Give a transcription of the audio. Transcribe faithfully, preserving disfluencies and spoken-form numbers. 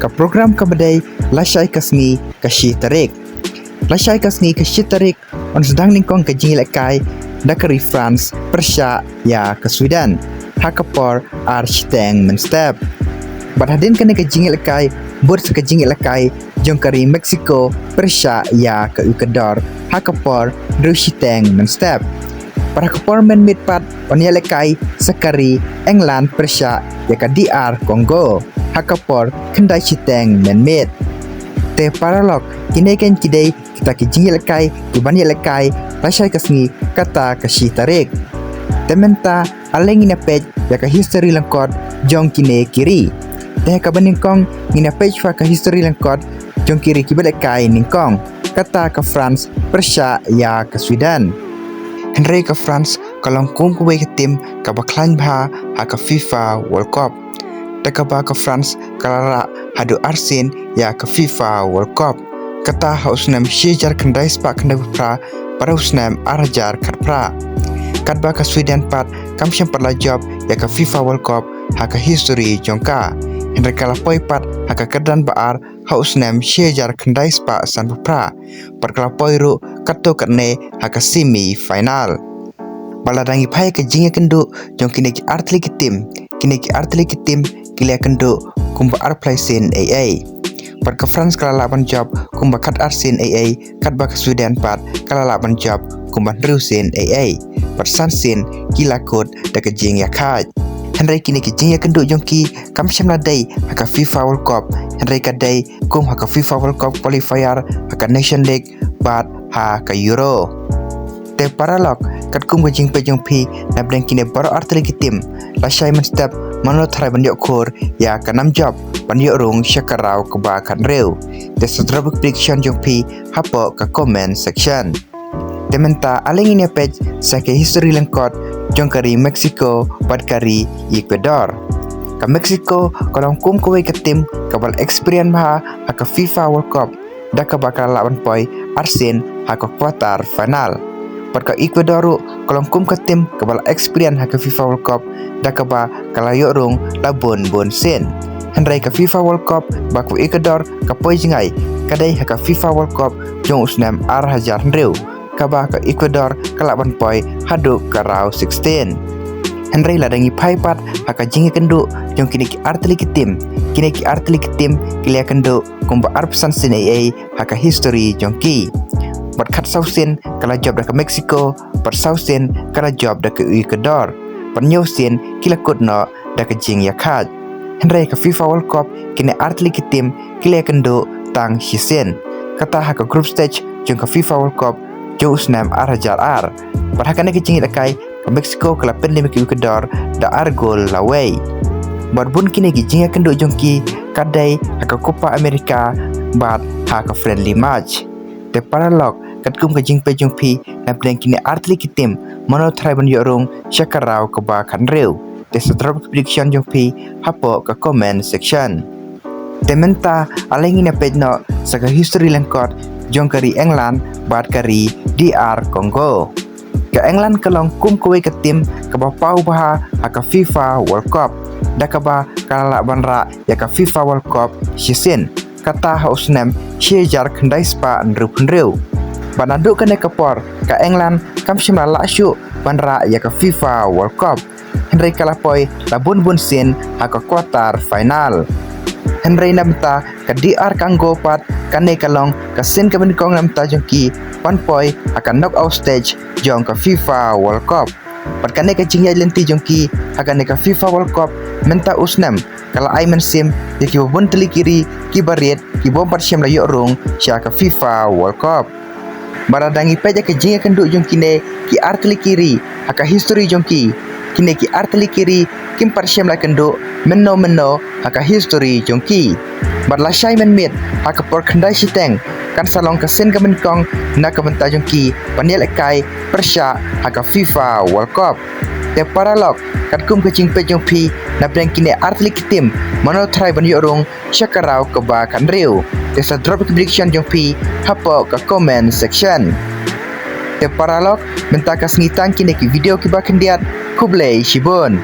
Ka program kaba dei lashai ka sngi ka shi tarik. Lashai ka sngi ka shi tarik yn sdang nyngkong ka jingïalehkai da ka ri France pyrshah ïa ka Sweden ha ka por ar shiteng mynstep. Bad hadien kane ka jingïalehkai bud sa ka jingïalehkai jong ka ri Mexico pyrshah ïa ka Ecuador ha ka por hynriew shiteng mynstep. Bad ha ka por mynmiet pat yn ïalehkai sa ka ri England pyrshah ïa ka D R Congo ha ka por khyndai shiteng mynmiet. Te paralok, kine kein ki dei kita ki jingïalehkai kiban ïalehkai lashai ka sngi kata ka shi tarik. Te mynta ale ngin ïa peit ïa ka history lyngkot jong kine ki ri. Te ha kaba nyngkong ngin ïa peit shuwa ka history lyngkot jong ki ri kiba lehkai nyngkong, kata ka France pyrshah ïa ka Sweden. Hynrei ka France ka long kum kawei ka tim kaba khlaiñ bha ha ka FIFA World Cup, da kaba ka France ka la rah haduh arsien ïa ka FIFA World Cup, kata ha u snem shi hajar khyndai spah khyndai phew phra bad ha u snem ar hajar khatphra. Katba ka Sweden pat kam shym pat la jop ïa ka FIFA World Cup ha ka history jong ka, hynrei ka la poi pat ha ka kyrdan ba ar ha u snem shi hajar khyndai spah san phew phra bad ka la poi ruh katto katne ha ka semi final. Bad lada ngi phai ka jingïakynduh jong kine ki artylli ki tim, kine ki artylli ki tim ki la ïakynduh kumba arphew lai sien eiei. Bad ka France ka la lah ban jop kumba khatar sien eiei, katba ka Sweden pat ka la lah ban jop kumba hynriew sien eiei. Bad san sien ki la kut da ka jingïakhaid. Hynrei kine ki jingïakynduh jong ki kam shym la dei ha ka FIFA World Cup, hynrei ka dei kum ha ka FIFA World Cup qualifier, ha ka Nation League bad ha ka Euro. Te paralok, katkum ka jingpeit jong phi napdeng kine baroh artylli ki tim, lashai mynstep mano tharai ban ïoh khur ïa ka nam jop ban ïoh rung sha ka round kaba khathynriew? Te sa drop ka prediction jong phi hapoh ka comment section. Te mynta ale ngin ïa peit sa ka history lyngkot jong ka ri Mexico bad ka ri Ecuador. Ka Mexico ka long kum kawei ka tim kaba la experience bha ha ka FIFA World Cup, da kaba ka la lah ban poi arsien ha ka quarter final. Bad ka Ecuador ruh ka long kum ka tim kaba la experience ha ka FIFA World Cup, da kaba ka la ïoh rung la bun bun sien. Hynrei ka FIFA World Cup ba ka Ecuador ka poi jngai ka dei ha ka FIFA World Cup jong u snem ar hajar hynriew, kaba ka Ecuador ka lah ban poi haduh ka round sixteen. Hynrei lada ngi phai pat ha ka jingïakynduh jong kine ki artylli ki tim, kine ki artylli ki tim ki la ïakynduh kumba arphew san sien eiei ha ka history jong ki. Bad khatsaw sien ka la jop da ka Mexico, bad saw sien ka la jop da ka Ecuador, bad hynñiew sien ki la kut noh da ka jingïakhaid. Hynrei ka FIFA World Cup kine artylli ki tim ki la ïakynduh tang shisien, kata ha ka group stage jong ka FIFA World Cup jong u snem ar hajar ar. Bad ha kane ka jingïalehkai ka Mexico ka la pyndem ïa ka Ecuador da ar gol la wei. Bad bun kine ki jingïakynduh jong ki ka dei ha ka Copa America bad ha ka friendly match. Te paralok, katkum ka jingpeit jong phi napdeng kine artylli ki tim, mano tharai ban ïoh rung sha ka round kaba khathynriew? Te sa drop ka prediction jong phi hapoh ka comment section. Te mynta ale ngin ïa peit noh sa ka history lyngkot jong ka ri England bad ka ri D R Congo. Ka England ka long kum kawei ka tim kaba paw bha ha ka FIFA World Cup, da kaba ka la lah ban rah ïa ka FIFA World Cup shisien, kata ha u snem shi hajar khyndai spah hynriew phew hynriew. Bad naduh kane ka por ka England kam shym la lah shuh ban rah ïa ka FIFA World Cup, hynrei ka la poi la bun bun sien ha ka quarter final. Hynrei na bynta ka D R Congo pat, kane ka long ka sien kaba nyngkong na bynta jong ki ban poi ha ka knockout stage jong ka FIFA World Cup. Bad kane ka jingïaid lynti jong ki ha kane ka FIFA World Cup mynta u snem ka la ai mynsiem ïa kiba bun tylli ki ri kiba rit kibym pat shym la ïoh rung sha ka FIFA World Cup. Bad lada ngi peit ïa ka jingïakynduh jong kine ki artylli ki ri ha ka history jong ki, kine ki artylli ki ri kim pat shym la kynduh mynno mynno ha ka history jong ki. Bad lashai mynmiet ha ka por khyndai shiteng kan sa long ka sien kaba nyngkong na ka bynta jong ki ban ïalehkai pyrshah ha ka FIFA World Cup. Te paralok, katkum ka jingpeit jong phi napdeng kine artylli ki tim, mano tharai ban ïoh rung sha ka round kaba khathynriew? Te sa drop ka prediction jong phi hapoh ka comment section. Te paralok, mynta ka sngi tang kine ki video kiba khyndiat. Khublei shibun.